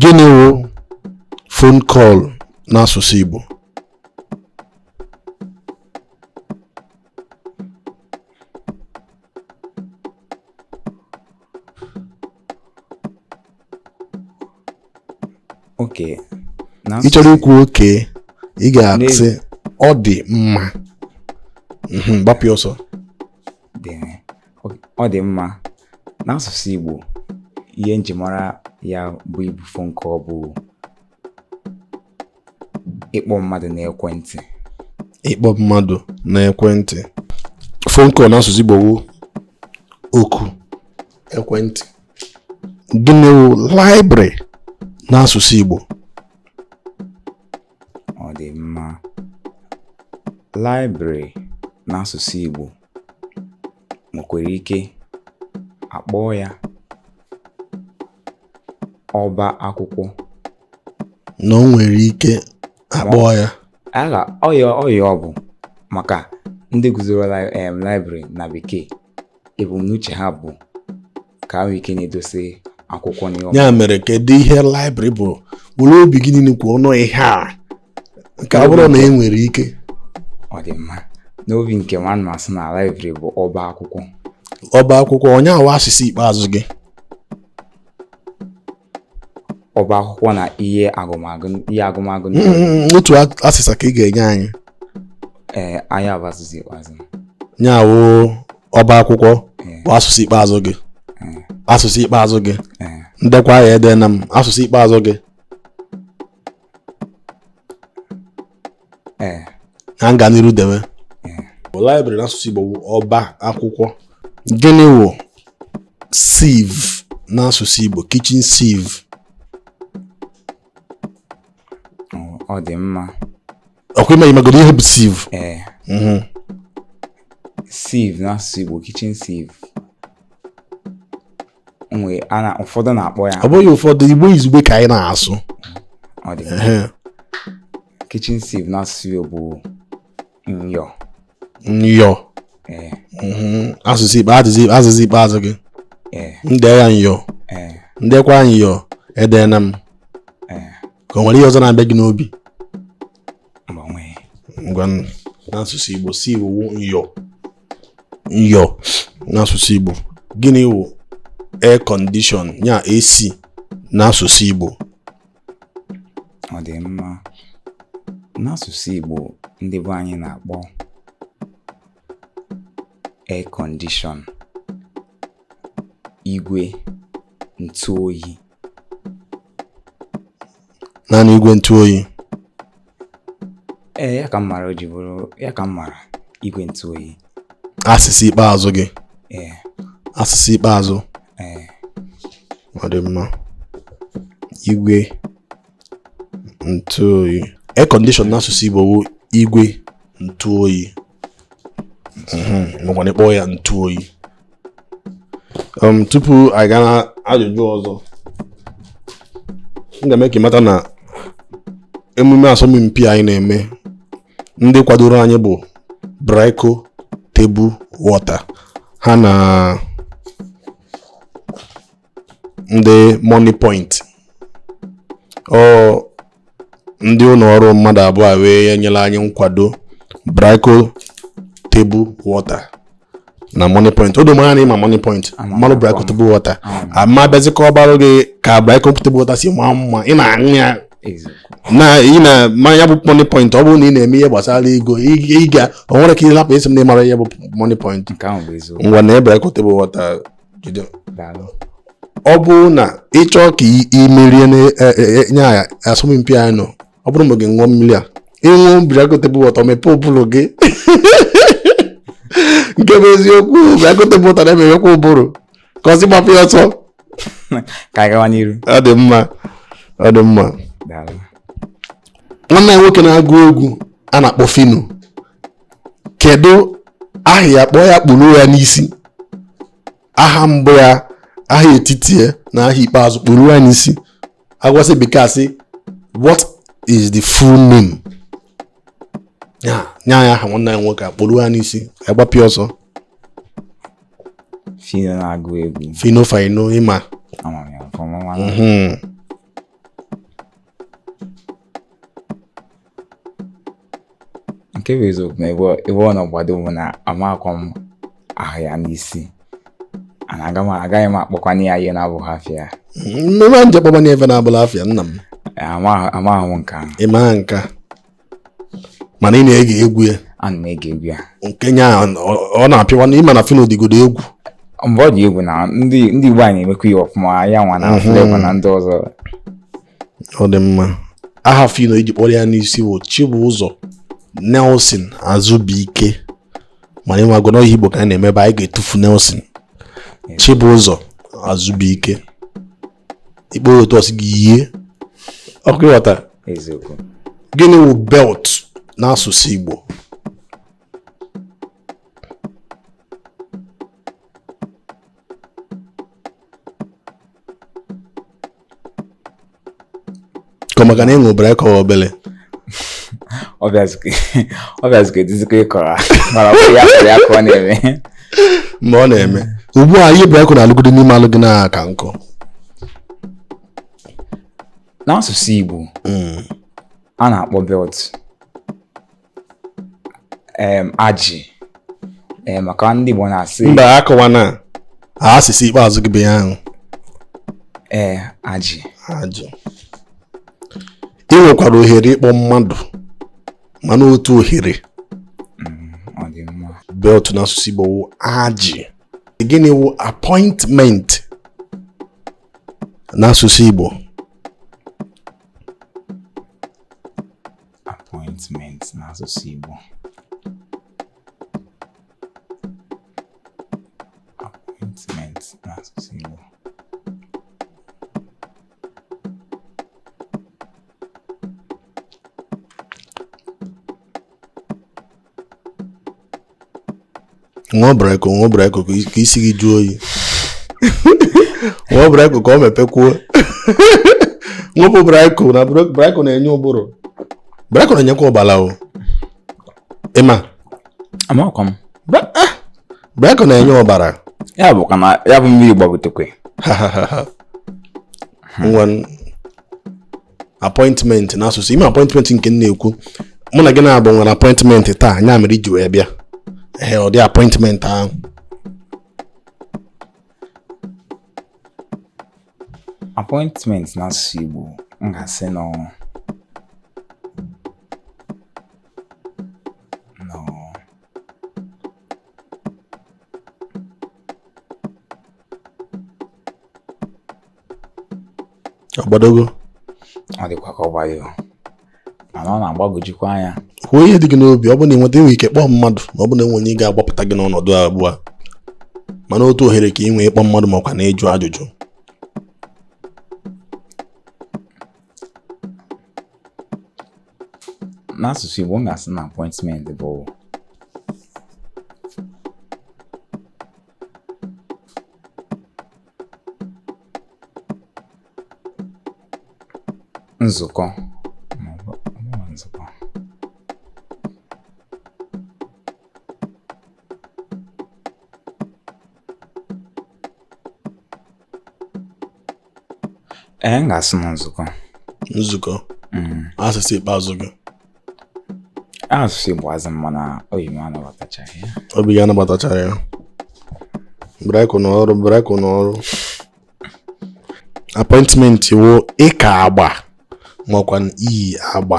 Gịnị wụ phone call n'asụsụ Igbo? Okay. Ị chọrọ ikwu okay, ị ga-asị ọ dị mma. Gbapụ ya ọsọ. Ọ dị mma. N'asụsụ Igbo, ihe njimara ya bụ ibu phone call bụ ịkpọ mmadụ n'ekwentị. Ịkpọ mmadụ n'ekwentị. Phone call n'asụsụ Igbo wụ oku ekwentị. Gịnị wụ library n'asụsụ Igbo? Ọ dị mma. Library n'asụsụ Igbo nwekwara ike akpọọ ya ọba akwụkwọ. Na o nwere ike akpọọ ya agha ọya ọya ọ bụ maka ndị guzoro library na bekee, ebumnuche ha bụ ka ha nwee ike na-edosa akwụkwọ n'ihe. Ya mere, kedu ihe library bụ? Were obi gị niile kwuo ọnụ ihe a nke ọ bụrụ na e nwere ike. Ọ dị mma. N'obi nke m, ana m asị na library bụ ọba akwụkwọ. Ọba akwụkwọ. Onye awa asịsa ikpeazụ gị? Ọba akwụkwọ na ihe agụmagụ, ihe agụmagụ. Otu asịsa ka ị ga-enye anyị. Ee, anyị abụ asụsụ ikpeazụ. Nya wụ ọba akwụkwọ bụ asụsụ ikpeazụ gị. Asụsụ ikpeazụ gị. Ndekwa ya ede na m asụsụ ikpeazụ gị. Na nga n'iru dewe. Library n'asụsụ Igbo bụ ọba akwụkwọ. Gịnị wụ sieve n'asụsụ Igbo? Kitchen sieve. Ọ dị mma. Ọkwa ime imegoro ihe bụ sieve? Ee. Sieve n'asụsụ Igbo, kitchen sieve, nwe a ụfọdụ na-akpọ ya. Ọ bụghị ụfọdụ, Igbo izugbe ka anyị na-asụ. Ọ dị. Kitchen sieve n'asụsụ Igbo bụ nyọ. Nyọ. Asụsụ ikpeazụ, asụsụ ikpeazụ gị. Nde ya nyọ. Ndekwa nyọ edena m. Ka o nwere ihe ọzọ na-abịa gị n'obi? Ngwa, n'asụsụ Igbo sieve wụ nyọ. Nyọ n'asụsụ Igbo. Gịnị wụ air condition, ya AC n'asụsụ Igbo? Ọ dị mma. N'asụsụ Igbo, ndị be anyị na-akpọ air condition igwe ntụ oyi. Naanị igwe ntụ oyi? Ee, ya ka m mara o ji bụrụ ya ka m mara, igwe ntụ oyi. Asịsa ikpeazụ gị? Ee. Asịsa ikpeazụ? Ee. Ọ dị mma. Igwe ntụ oyi, air condition n'asụsụ Igbo wụ igwe ntụ oyi, makwa ịkpọ ya ntụ oyi. Tupu anyị gaa na ajụjụ ọzọ, m ga-eme ka ị mata na emume asọmpi anyị na-eme, ndị kwadoro anyị bụ Brico Table Water, ha na ndị Moniepoint. Ọ ndị ụlọ ọrụ mmadụ abụọ a wee nyere anyị nkwado, Brico Table Water na Moniepoint. O doro anya na ịma Moniepoint, malụ Brico Table Water. Ama abịazi ka ọ gbarụ gị ka Brico Table Water si maa mma ị na-aṅụ ya na ị na ma ya bụ Moniepoint. Ọ bụrụ na ị na-eme ihe gbasara ego, ị ga o nwere ka ịlapụ isi m na ịmara ihe bụ Moniepoint. Ngwa, na Brico Table Water jide. Ọ bụrụ na ị chọọ ka ị merie nye asọmpi anyị nọ, ọ bụrụ ma gị ṅụọ mmiri a, ịṅụ Brico Table Water, mepee ụbụrụ gị. Nke bụ eziokwu, Brico Table Water na-emeghekwa ụbụrụ ka ọ sị gbapụ ya ọsọ. Ka anyị gawa n'iru. Ọ dị mma, ọ dị mma. Nwanne anyị nwoke na-agụ egwu a na-akpọ Phyno, kedu aha ya? Kpọọ ya, kpụrụ ya n'isi, aha mbụ ya, aha etiti ya na aha ikpeazụ, kpụrụ ya n'isi. Agwasị bekee asị, what is the full name ya? Nye anyị aha nwanne anyị nwoke a, kpụrụ ya n'isi, agbapịa ọsọ. Phyno na-agụ egwu. Phyno, Phyno, ịma. Ama m ya nke ọma, mana Nke bụ eziokwu na ebe ọ nọ gbado bụ na amakwa m aha ya n'isi. Ana agaghị m akpọkwana ya ihe na-abụghị afa ya. Mmemme nje kpọba na ebe na-abụla afa nna m. Amaghị m nke ahụ. Ị maa nke a. Mana ị na-ege egwu ya. Ana m ege egwu ya. Nke nya ọ na-apịwa na ịma na Phyno dịgodo egwu. Mgbe ọ dị egwu na ndị Igbo anyị na-emekwa ihe ọfụma ya nwa na Flavour na ndị ọzọ. Ọ dị mma. Aha Phyno iji kpọrọ ya n'isi bụ Chibụzọ Nelson Azụbụike. Mana ịnwago n'ọhịa Igbo ka anyị na-eme ebe anyị ga-etufu Nelson. Chibụzọ Azụbụike. Ikpe otu ọsị gị yie. Ọkụ ịghọta. Eziokwu. Gịnị wụ belt n'asụsụ Igbo? Ka maka na ị ṅụbara ka obele. Ọ bịazikwa edizikwa ịkọrọ mana ọ bụ ya kọrọ ya ka ọ na-eme. Mgbe ọ na-eme. Ugbu a ihe Braịko na-alụgide n'ime alụ gị na-aka nkụ. N'asụsụ Igbo, a na-akpọ belt ajị maka ndị Igbo na-asị mba akọwa na asụsụ ikpeazụ gị bụ ya ahụ. Ee, ajị. Ajị. Ị nwekwara ohere ịkpọ mmadụ mana otu ohere. Ọ dị mma. Belt n'asụsụ Igbo wụ ajị. Gịnị wụ appointment n'asụsụ Igbo? Appointment n'asụsụ Igbo. Appointment n'asụsụ Igbo. Ṅụọ Braịko, ṅụọ Braịko ka isi gị jụọ oyi. Ṅụọ Braịko ka ọ mepekwuo. Ṅụpụ Braịko na Braịko na-enye ụbụrụ. Braịko na-enyekwa ọbara o. Ịma? Amakwa m. Braịko na-enye ọbara. Ya bụkwa na ya bụ mmiri gbagotekwe. Ngwa appointment n'asụsụ ime appointment nke m na-ekwu mụ na gị na-abụ nwere appointment taa anya mere iji wee bịa. Ee, ọ dị appointment ahụ. Appointment n'asụsụ Igbo m ga-asị nọ Ọ gbadogo? Ọ dịkwa ka ọ gbado mana ọ na-agbagojikwa anya. Kwuo ihe dị gị n'obi. Ọ bụrụ na ị nweta inwe ike kpọọ mmadụ ma ọ bụ na enwe onye ga-agbapụta gị n'ọnọdụ a ugbu a, mana otu ohere ka ị nwee ịkpọ mmadụ makwa na ịjụ ajụjụ. N'asụsụ Igbo m ga-asị na appointment bụ nzukọ nzukọ. Ee, m ga-asị na nzukọ. Nzukọ. Asụsụ ikpeazụ gị. Asụsụ Igbo azụ mana obi m anabatachaghị ya. Obi gị anabatachaghị ya. Braịko n'ọrụ, Braịko n'ọrụ. Appointment wụ ịka agba makwa iyi agba.